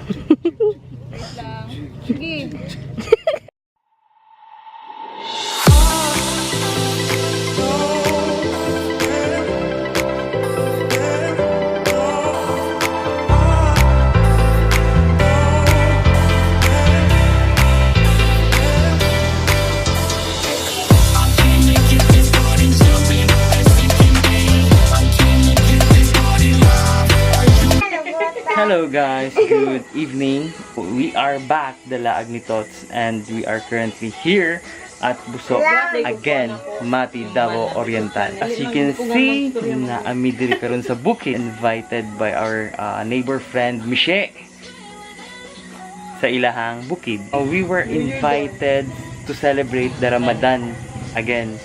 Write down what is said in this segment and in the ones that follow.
Wait lang. Sige. Hello guys, good evening. We are back, the Laag ni Tots, and we are currently here at Buso again, Mati, Davao Oriental. As you can see, naami diri karon sa bukid, invited by our neighbor friend Miche sa ilahang bukid. We were invited to celebrate the Ramadan again.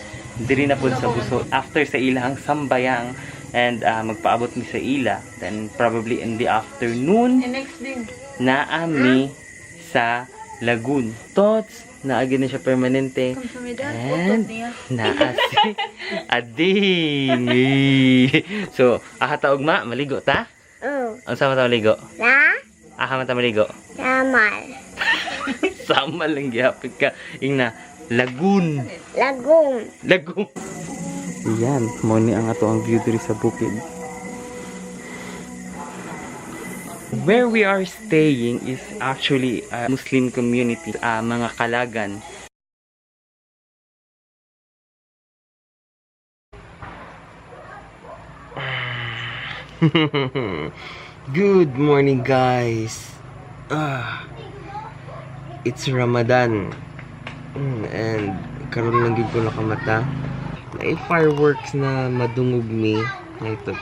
Diri na pud sa Buso after sa ilahang sambayang and magpaabot mi sa ila. Then probably in the afternoon Next din. naami sa Lagoon. Tots, naagi na siya permanente. And naa si Ading. So, aha ta ugma, maligo ta? Oh, Ang sama ta maligo? na Aha man ta maligo. samal. Sama lang gyapon ka. Ingna, Lagoon. Lagum. Lagoon. Yan, mo ni ang ato ang view diri sa bukid. Where we are staying is actually a Muslim community, mga kalagan. Good morning, guys. Ah, it's Ramadan. And karon lang gyud ko nakamata. Naay fireworks na madungog mi. Naito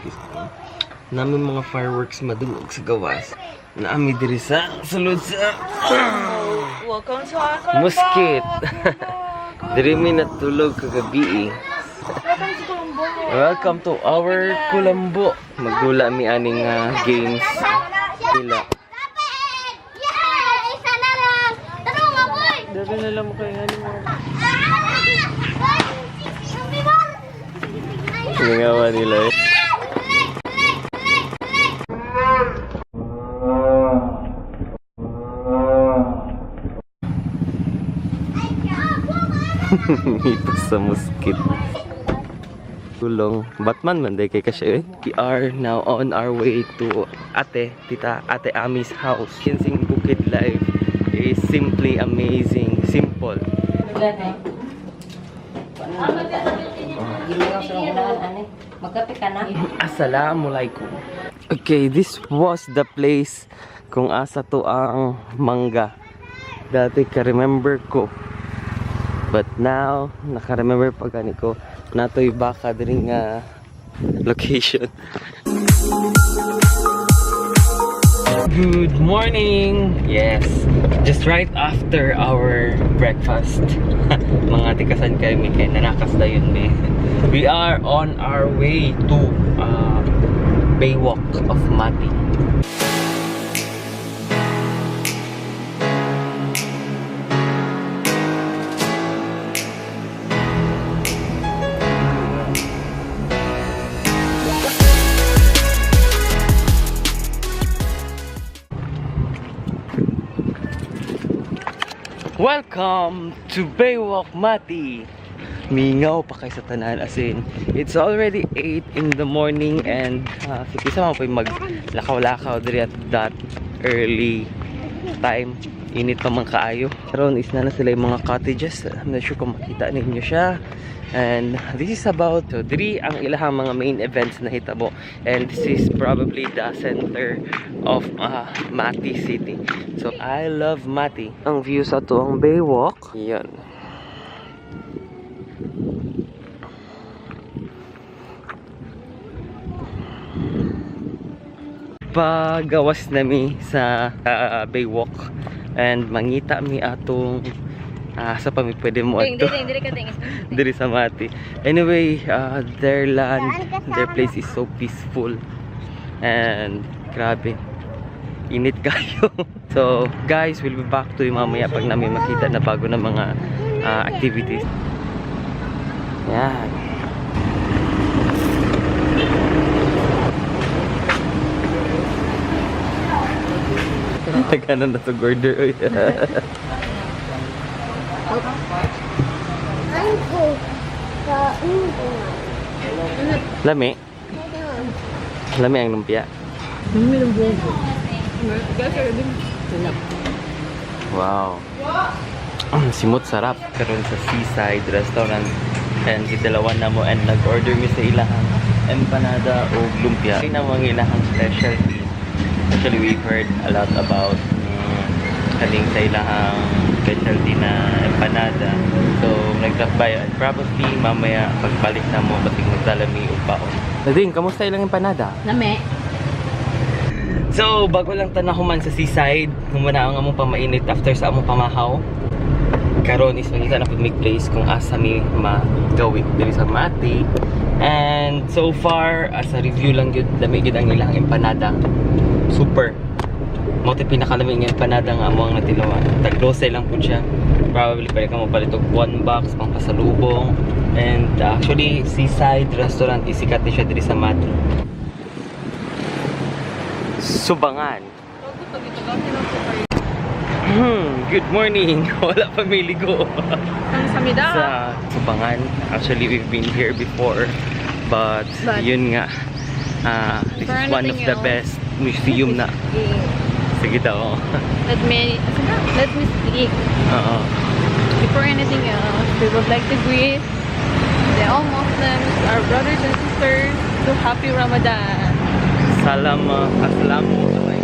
nami mga fireworks madungog sa gawas. Naami diri sa sulod sa Welcome to our Colombo. Muskit. Diri mi natulog kagabi eh. Welcome to Colombo. Welcome to our Kulambo. Magdula mi aning games. Dila. Yeah! Isa na lang! Tara mga boy! Dali na lang mo kayo nga mo. Singawa nila eh. Ito sa muskit. Tulong. Batman man day kay kasi eh. We are now on our way to Ate, Tita, Ate Ami's house. Kinsing Bukid life is simply amazing. Simple. Magkape ka na. Assalamualaikum. Okay, this was the place kung asa to ang mangga. Dati ka-remember ko. But now, naka-remember pa gani ko natoy baka diri nga location. Good morning! Yes, just right after our breakfast. Mga tikasan kami kay nanakas na yun eh. We are on our way to Baywalk of Mati. Welcome to Baywalk Mati! Mingaw pa kay sa tanan, as in it's already 8 in the morning and sige sa mga pa'y maglakaw-lakaw diri at that early time. Init pa man kaayo. Karon is na na sila yung mga cottages. I'm not sure kung makita ninyo siya. And this is about, so diri ang ilahang mga main events na hitabo. And this is probably the center of Mati City. So I love Mati. Ang view sa to ang Baywalk. Yan. Pagawas nami sa Baywalk and mangita mi atong sa pa mi pwede mo Ding, adto ding, ding, ka ding. diri sa Mati. Anyway, their land, their place is so peaceful. And grabe, init kayo. So, guys, we'll be back to you mamaya pag namin makita na bago na mga activities. Yan. Naghanan na to order. Oy. Anggo. Sa anggo. Lami. Lami ang lumpia. Wow. Simot sarap. Karon sa Seaside Restaurant and gidalawan na mo and nag-order mi sa ilahang empanada o lumpia. Ay na mga ilahang specialty. Actually, we've heard a lot about kaning sa ilahang specialty na empanada. So, nag-drop by and probably mamaya pagbalik na mo basig magdala mi og baon. Nadine, kamusta ilang empanada? Lami. So, bago lang tanahuman sa seaside, humana ang among pamainit after sa among pamahaw. Karon is mangita na pud mig place kung asa mi magawi diri sa Mati. And so far, as a review lang gyud, lami gyud ang ilang empanada. Super. Mao tay pinakalami nga empanada nga amo ang natilawan. Tag 12 lang pud siya. Probably pwede ka mopalit og one box pang pasalubong. And actually, Seaside Restaurant is sikat ni siya diri sa Mati. Subangan. Good morning. Wala pa may ligo. Samida. Sa Subangan. Actually, we've been here before. But, yun nga. Ah, this For is one of anything the else. best museum na. Sige daw. Let me speak. Oo. Before anything else, we would like to greet the all Muslims, our brothers and sisters, to Happy Ramadan. Salam, assalamu alaikum.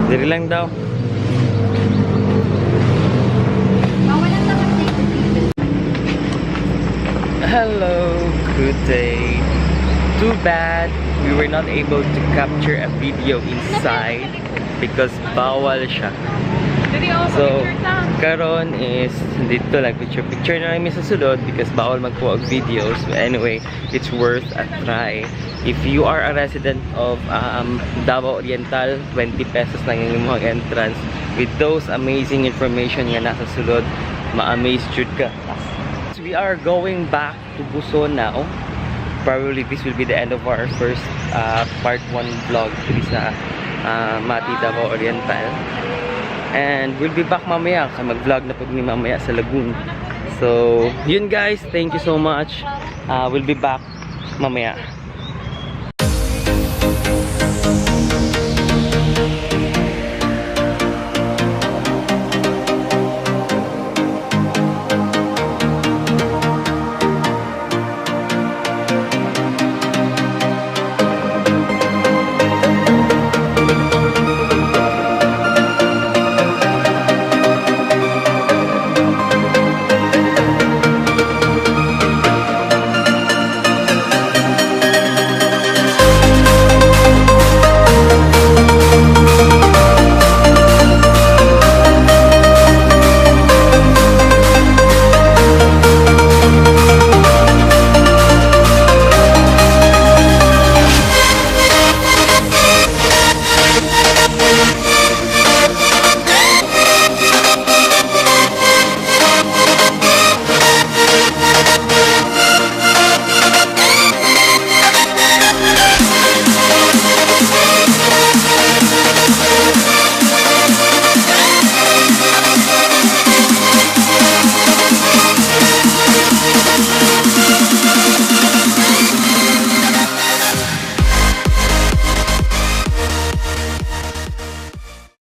Diri lang daw. Hello, good day. Too bad we were not able to capture a video inside because bawal siya. Dili ako So, picture ta. karon is dito lang picture picture na lang mi sa sulod because bawal magkuha og videos. But anyway, it's worth a try. If you are a resident of Davao Oriental, 20 pesos lang yung imong entrance. With those amazing information nga nasa sulod, ma-amaze jud ka. We are going back to Buso now. Probably this will be the end of our first part 1 vlog diri sa Mati, Davao Oriental. And we'll be back mamaya kay mag-vlog na pud mi mamaya sa Lagoon. So, yun guys, thank you so much. We'll be back mamaya.